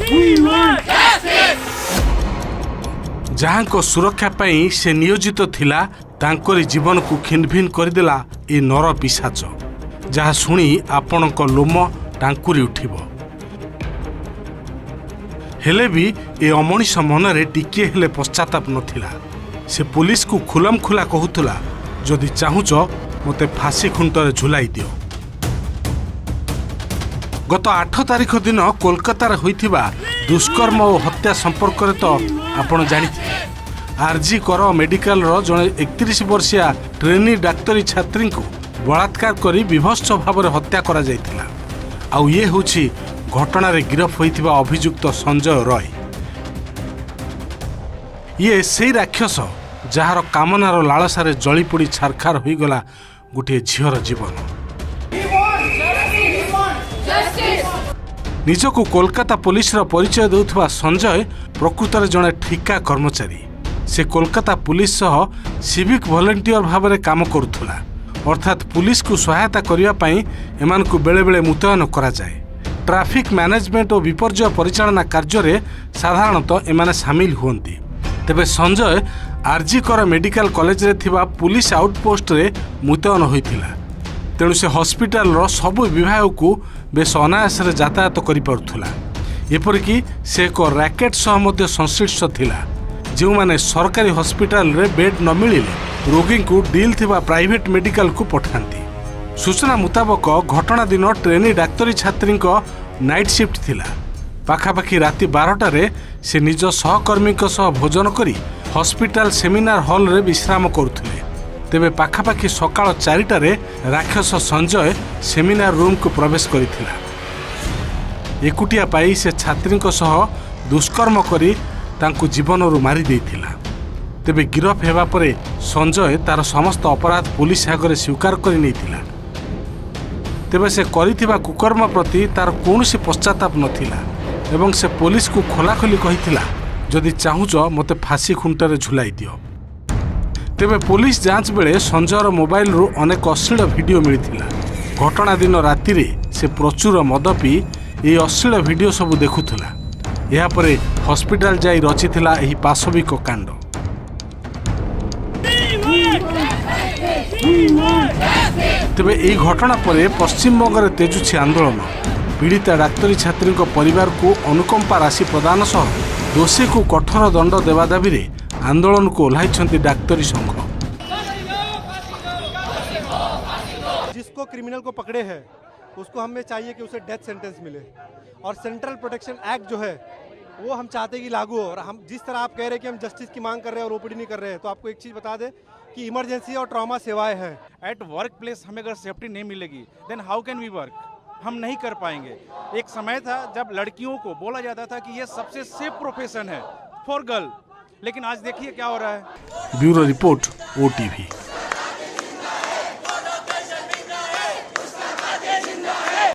We want justice! ଯାହାଙ୍କ ସୁରକ୍ଷା ପାଇଁ ସେ ନିୟୋଜିତ ଥିଲା, ତାଙ୍କରି ଜୀବନକୁ ଖିନଭିନ କରିଦେଲା ଏ ନର ପିଶାଚ, ଯାହା ଶୁଣି ଆପଣଙ୍କ ଲୋମ ଟାଙ୍କୁରି ଉଠିବ। ହେଲେ ବି ଏ ଅମଣିଷ ମନରେ ଟିକିଏ ହେଲେ ପଶ୍ଚାତାପ ନଥିଲା। ସେ ପୋଲିସକୁ ଖୁଲମ ଖୁଲା କହୁଥିଲା, "ଯଦି ଚାହୁଁଛ, ମୋତେ ଫାଶୀ ଖୁଣ୍ଟରେ ଝୁଲାଇ ଦିଅ।" ଗତ 8 ତାରିଖ ଦିନ କୋଲକାତାରେ ହୋଇଥିବା ଦୁଷ୍କର୍ମ ଓ ହତ୍ୟା ସମ୍ପର୍କରେ ତ ଆପଣ ଜାଣିଥିବେ। ଆର୍ଜି କର ମେଡିକାଲର ଜଣେ 31 ବର୍ଷିୟା ଟ୍ରେନି ଡାକ୍ତରୀ ଛାତ୍ରୀଙ୍କୁ ବଳାତ୍କାର କରି ବୀଭତ୍ସ ଭାବରେ ହତ୍ୟା କରାଯାଇଥିଲା। ଆଉ ଇଏ ହେଉଛି ଘଟଣାରେ ଗିରଫ ହୋଇଥିବା ଅଭିଯୁକ୍ତ ସଞ୍ଜୟ ରୟ। ଇଏ ସେଇ ରାକ୍ଷସ, ଯାହାର କାମନାର ଲାଳସାରେ ଜଳିପୋଡ଼ି ଛାରଖାର ହୋଇଗଲା ଗୋଟିଏ ଝିଅର ଜୀବନ। Justice! ନିଜକୁ କୋଲକାତା ପୋଲିସର ପରିଚୟ ଦେଉଥିବା ସଞ୍ଜୟ ପ୍ରକୃତରେ ଜଣେ ଠିକା କର୍ମଚାରୀ। ସେ କୋଲକାତା ପୁଲିସ ସହ ସିଭିକ୍ ଭଲେଣ୍ଟିୟର ଭାବରେ କାମ କରୁଥିଲା। ଅର୍ଥାତ୍ ପୁଲିସକୁ ସହାୟତା କରିବା ପାଇଁ ଏମାନଙ୍କୁ ବେଳେବେଳେ ମୁତୟନ କରାଯାଏ। ଟ୍ରାଫିକ୍ ମ୍ୟାନେଜମେଣ୍ଟ ଓ ବିପର୍ଯ୍ୟୟ ପରିଚାଳନା କାର୍ଯ୍ୟରେ ସାଧାରଣତଃ ଏମାନେ ସାମିଲ ହୁଅନ୍ତି। ତେବେ ସଞ୍ଜୟ ଆର୍ଜିକର ମେଡିକାଲ କଲେଜରେ ଥିବା ପୁଲିସ ଆଉଟପୋଷ୍ଟରେ ମୁତୟନ ହୋଇଥିଲା। ତେଣୁ ସେ ହସ୍ପିଟାଲର ସବୁ ବିଭାଗକୁ ବେଶ ଅନାୟାସରେ ଯାତାୟାତ କରିପାରୁଥିଲା। ଏପରିକି ସେ ଏକ ରାକେଟ୍ ସହ ମଧ୍ୟ ସଂଶ୍ଳିଷ୍ଟ ଥିଲା, ଯେଉଁମାନେ ସରକାରୀ ହସ୍ପିଟାଲରେ ବେଡ୍ ନ ମିଳିଲେ ରୋଗୀଙ୍କୁ ଡିଲ୍ ଥିବା ପ୍ରାଇଭେଟ୍ ମେଡିକାଲକୁ ପଠାନ୍ତି। ସୂଚନା ମୁତାବକ, ଘଟଣା ଦିନ ଟ୍ରେନି ଡାକ୍ତରୀ ଛାତ୍ରୀଙ୍କ ନାଇଟ୍ ସିଫ୍ଟ ଥିଲା। ପାଖାପାଖି ରାତି 12ଟାରେ ସେ ନିଜ ସହକର୍ମୀଙ୍କ ସହ ଭୋଜନ କରି ହସ୍ପିଟାଲ ସେମିନାର ହଲରେ ବିଶ୍ରାମ କରୁଥିଲେ। ତେବେ ପାଖାପାଖି ସକାଳ 4ଟାରେ ରାକ୍ଷସ ସଞ୍ଜୟ ସେମିନାର ରୁମ୍କୁ ପ୍ରବେଶ କରିଥିଲା। ଏକୁଟିଆ ପାଇ ସେ ଛାତ୍ରୀଙ୍କ ସହ ଦୁଷ୍କର୍ମ କରି ତାଙ୍କୁ ଜୀବନରୁ ମାରି ଦେଇଥିଲା। ତେବେ ଗିରଫ ହେବା ପରେ ସଞ୍ଜୟ ତାର ସମସ୍ତ ଅପରାଧ ପୋଲିସ ଆଗରେ ସ୍ୱୀକାର କରି ନେଇଥିଲା। ତେବେ ସେ କରିଥିବା କୁକର୍ମ ପ୍ରତି ତାର କୌଣସି ପଶ୍ଚାତାପ ନଥିଲା ଏବଂ ସେ ପୋଲିସକୁ ଖୋଲାଖୋଲି କହିଥିଲା, "ଯଦି ଚାହୁଁଛ, ମୋତେ ଫାଶୀ ଖୁଣ୍ଟରେ ଝୁଲାଇ ଦିଅ।" ତେବେ ପୋଲିସ ଯାଞ୍ଚ ବେଳେ ସଞ୍ଜୟର ମୋବାଇଲରୁ ଅନେକ ଅଶ୍ଳୀଳ ଭିଡ଼ିଓ ମିଳିଥିଲା। ଘଟଣା ଦିନ ରାତିରେ ସେ ପ୍ରଚୁର ମଦ ପିଇ ଏହି ଅଶ୍ଳୀଳ ଭିଡ଼ିଓ ସବୁ ଦେଖୁଥିଲା। ଏହାପରେ ହସ୍ପିଟାଲ ଯାଇ ରଚିଥିଲା ଏହି ପାଶବିକ କାଣ୍ଡ। We want justice! ତେବେ ଏହି ଘଟଣା ପରେ ପଶ୍ଚିମବଙ୍ଗରେ ତେଜୁଛି ଆନ୍ଦୋଳନ। ପୀଡ଼ିତା ଡାକ୍ତରୀ ଛାତ୍ରୀଙ୍କ ପରିବାରକୁ ଅନୁକମ୍ପା ରାଶି ପ୍ରଦାନ ସହ ଦୋଷୀକୁ କଠୋର ଦଣ୍ଡ ଦେବା ଦାବିରେ ଆନ୍ଦୋଳନକୁ ଓହ୍ଲାଇଛନ୍ତି ଡାକ୍ତରୀ ସଂଘ। जिसको क्रिमिनल को पकड़े हैं, उसको हमें चाहिए कि उसे डेथ सेंटेंस मिले और सेंट्रल प्रोटेक्शन एक्ट जो है, वो हम चाहते हैं कि लागू हो। और हम जिस तरह आप कह रहे हैं कि हम जस्टिस की मांग कर रहे हैं और ओपीडी नहीं कर रहे हैं, तो आपको एक चीज़ बता दें कि इमरजेंसी और ट्रॉमा सेवाएं हैं। एट वर्क प्लेस हमें अगर सेफ्टी नहीं मिलेगी, then how can we work? हम नहीं कर पाएंगे। एक समय था जब लड़कियों को बोला जाता था कि ये सबसे सेफ प्रोफेशन है फॉर गर्ल, लेकिन आज देखिए क्या हो रहा है। Bureau report, OTV.